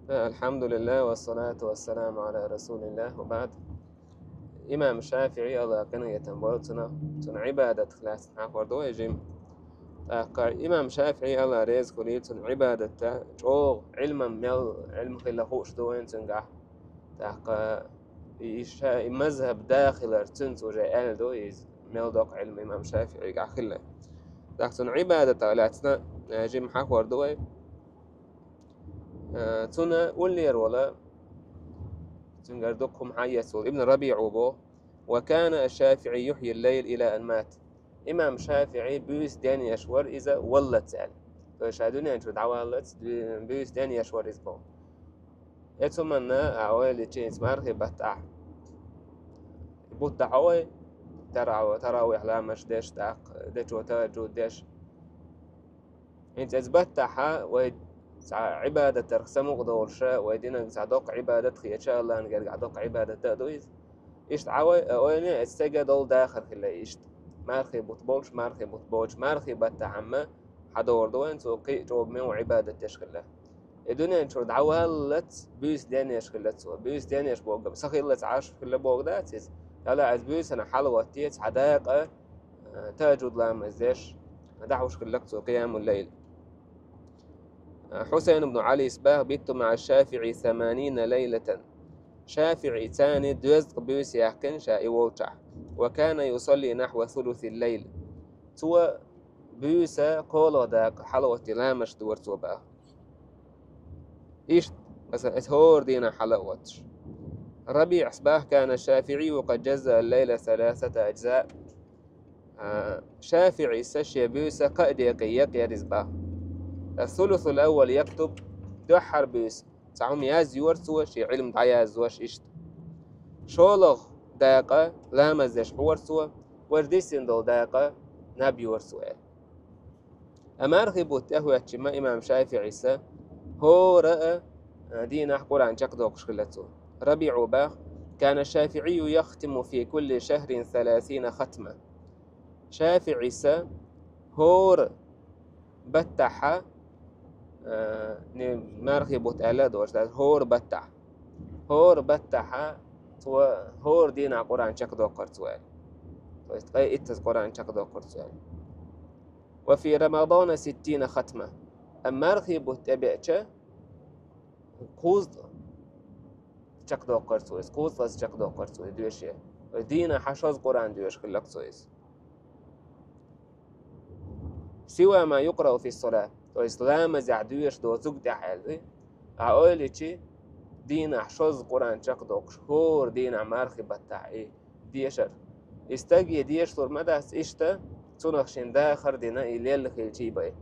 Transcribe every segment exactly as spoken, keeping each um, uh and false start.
Алхьамдулиллах, вассалату вассаламу ала расулиллах, ва баъд. Имам ШафиӀи, Алла къинхетам болба цунах, цун Ӏибадатах лаьцна хьахор ду вай жима. ТӀаккха имам ШафиӀи, Алла реза хуьлийла цунна, Ӏибадатах чӀогӀа Ӏилман мел, Ӏилма хила хууш ду вайна цуьнгахь. ТӀаккха и ша-, и мазхӀаб да хилар цуьнца уже аьлла ду иза, мел доккха Ӏилма имам ШафиӀигахь хилла. ТӀаккха цун Ӏибадатах лаьцна, э, жима хьахор ду вай. Э, цунна уллера волу, цуьнгара дукха хӀума хьаэца волу Ибн РабиӀа боху: «Ва кана аш-ШафиӀи юхьйи ллайл ила ан мат». Имам ШафиӀи буьйса денъеш вара иза валлалц аьлла. То есть ша дуьнен чуьра дӀаваллалц, буьйса денъеш вара иза боху. Эцу манна а ойла йича, иза мархи баттахь бутт дӀахьо вай, тара-, таравихь ламаш деш, тӀаккха дечо тахӀажжуд деш. ХӀинца иза баттахьа вай цхьа Ӏибадатах самукъа долуша, вай динарг цхьа доккха Ӏибадат хеташ, Аллана гергахь доккха Ӏибадат а ду иза. Иштта Ӏа вай, а ойла, иза стеган долу дахар хилла иштта. Мархи бутт болуш, мархи бутт боцуш, мархи баттахь амма хьадогӀур ду вайн цо кхин а чӀогӀа муьлхха Ӏибадат деш хилла. И дуьнен чуьра дӀаваллалц буьйса денъеш хилла цо. Буьйса денъеш бохург ца хиллалц Ӏаш хилла бохург дац иза. Талла иза буьйсанна хьалагӀоттий цхьа дакъа, э, тахӀажжуд ламаз деш, дӀахьош хилла цо къиямул-лайл. Э, Хьусайн ибн Ӏалис баха: «Битту маӀа аш-ШафиӀи саманина лайлатан». ШафиӀица доьзткъа буьйса яьккхина ша и волчохь. «Ва кана юсалли нахьва сулусил-лайл». Цо буьйса кхоалгӀа дакъа хьалагӀоттий ламазаш дора цо баха. Иштта, масала, иза хӀора дийнахь хьала а гӀоттуш. РабиӀас баха: «Кана аш-ШафиӀийю къад жаззаа ал-лайла саласата ажзаа». А, ШафиӀис шен буьйса кхаа декъе екъ яра иза баха. Ас-сулусул-аввал яктуб, дуьххьара буьйса цхьа хӀума язйора цо, шен Ӏилма дӀаязйош иштта. ШолгӀа дакъа ламаз деш хьора цо, важа диссина долу дакъа наб йора цо аьлла. Амма мархи бутт тӀехӀоьттича ма имам ШафиӀис хӀора а, а, дийнахь Къуръан чекхдоккхуш хилла цо. РабиӀа баха: «Кана аш-ШафиӀийю яхтиму фи кулли шахрин саласина хатма». ШафиӀис хӀора баттахьа, а, не, мархи бутт аьлла а доцуш, даже хӀора баттахь. ХӀора баттахьа цо хӀора дийнахь Къуръан чекхдоккхура цо аьлла. То есть ткъе иттаза Къуръан чекхдоккхура цо аьлла. «Ва фи Рамадана ситтина хатма». Амма мархи бутт тӀебеача, кхузткъа чекхдоккхура цо иза, кхузткъаза чекхдоккхура цо иза доьше. То есть дийнахьа шозза Къуръан доьшуш хилла цо иза. «Сива ма юкърау фи ссала», то есть ламазехь доьшуш доцург тӀехь аьлла. Ахьа ойла йича, дийнахь шозза Къуръан чекхдоккхуш, хӀора дийнахь мархи баттахь и дешар. И стаге дешалур ма дац иштта, цунах шен дахар дина и лелла хилчий бен.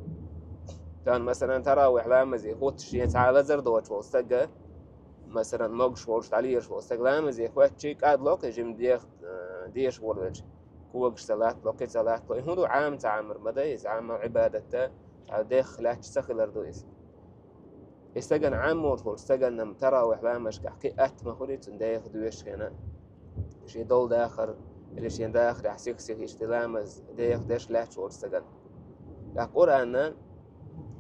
Тахана, масалан, таравихь ламазе хӀуттуш шен цхьа лазар доцуш волу стаг, масалан, могуш волуш, дӀалелаш волу стаг ламазе хӀоьттичий, кӀадло кхин жима дех, э, деша волавелча, когашца латтало, кхин ца латтало. И хӀун ду, Ӏама ца Ӏамар ма дай иза, Ӏама Ӏибадатта, цхьа дехха лаьтташ ца хилар ду иза. И стагана, Ӏаммалуш волчу стагана-м таравихь ламазашкахь кхин атта ма хуьлий цунна деха доьшуш хенахь. Шен долу дахар, или шен дахарехь сих-сиха иштта ламаз деха деш лаьтташ волчу стагана. ТӀаккха Къуръанна,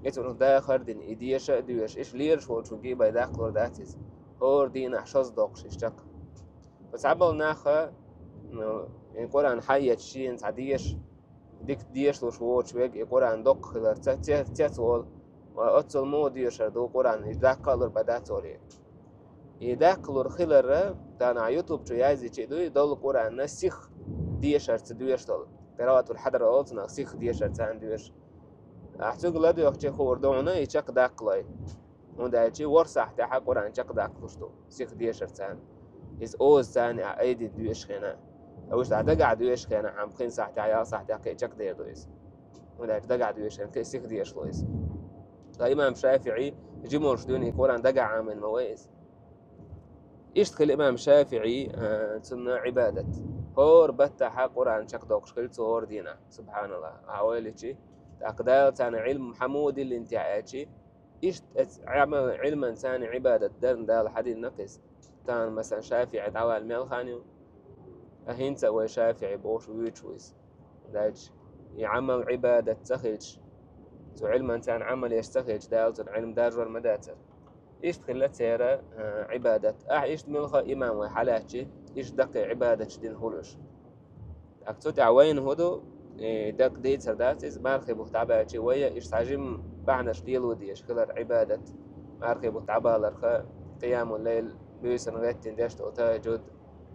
и цунах дахар а дина, и деша а доьшуш, иштта лелаш волчуьнга бен даккхалур дац иза. ХӀора дийнахь шозза доккхуш иза чекх. Цхьаболу наха, ну, и Къуръан хьаэцча шена цхьа деша, дика дешалуш воцуш верг и Къуръан доккха хиларца, ца-, цецволу, ва оццул муха доьшур ду Къуръан, иза даккха а лур бан дац олий. И даккха лур хиларра, тахана YouTube чу яздича а дуй, долу Къуръанна сих дешарца доьшуш долу. Къираатул хьадар олу цунах, сих дешарца доьшуш. Ахьа цуьнга ладоьгӀча хуур ду хьуна и чекхдаккхалой. ХӀунда аьлча ворхӀ сахьтехь Къуръан чекхдаккхалуш ду, сиха дешар царна. Иза оза царна а айдина доьшуш хенахь. Уьш дагахь доьшуш хенахь, хьан пхин сахьтехь, ял сахьтехь кхин а чекхдер ду иза. ХӀунда аьлча дагахь доьшуш хенахь кхин а сиха дешало иза. Ткъа имам ШафиӀи жималш дуьйна и Къуръан дагахь Ӏамийна ма вай иза. Иштта хила имам ШафиӀи, а, цунна Ӏибадат. ХӀора баттахьа Къуръан чекхдоккхуш хила цо хӀора дийнахь. СубхьаналлахӀ. Ахьа ойла йича, тӀаккха Дала царна Ӏилма хьан муха диллина те аьлча, иштта оцу Ӏамал, Ӏилманца Ӏибадат дарна Дала хьадинна-кх иза. Тахана, масалан, ШафиӀи дӀавала мел хан ю? Ткъа хӀинца а вай ШафиӀи бохуш вуьйцуш ву иза. Дальше. И Ӏамал, Ӏибадат ца хилча, цу Ӏилманца Ӏамал еш ца хилча, Дала цунна Ӏилма даржор ма дацара. Иштта хилла церан, э, Ӏибадат. Ахьа иштта муьлха имам вай хьалаьцча, иштта даккхий Ӏибадаташ дина хуьлуш. ТӀаккха цу тӀехь вайна хӀун ду, э, дакъа дийцар дац иза, мархий бутт дӀабаьлча вай а иштта цхьа жимма бахьанаш лело дезаш хилар Ӏибадат. Мархий бутт дӀабаларх, къиямул-лайл, буьйсанна гӀеттина деш долу тахӀажжуд,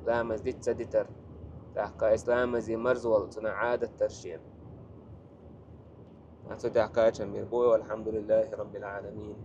ламаз диц ца дитар. ТӀаккха иза ламазе марзо волу цунах Ӏадат дар шена. Цу тӀехь кхачам бийр бу, валхьамдулиллахӀи раббил Ӏаламин.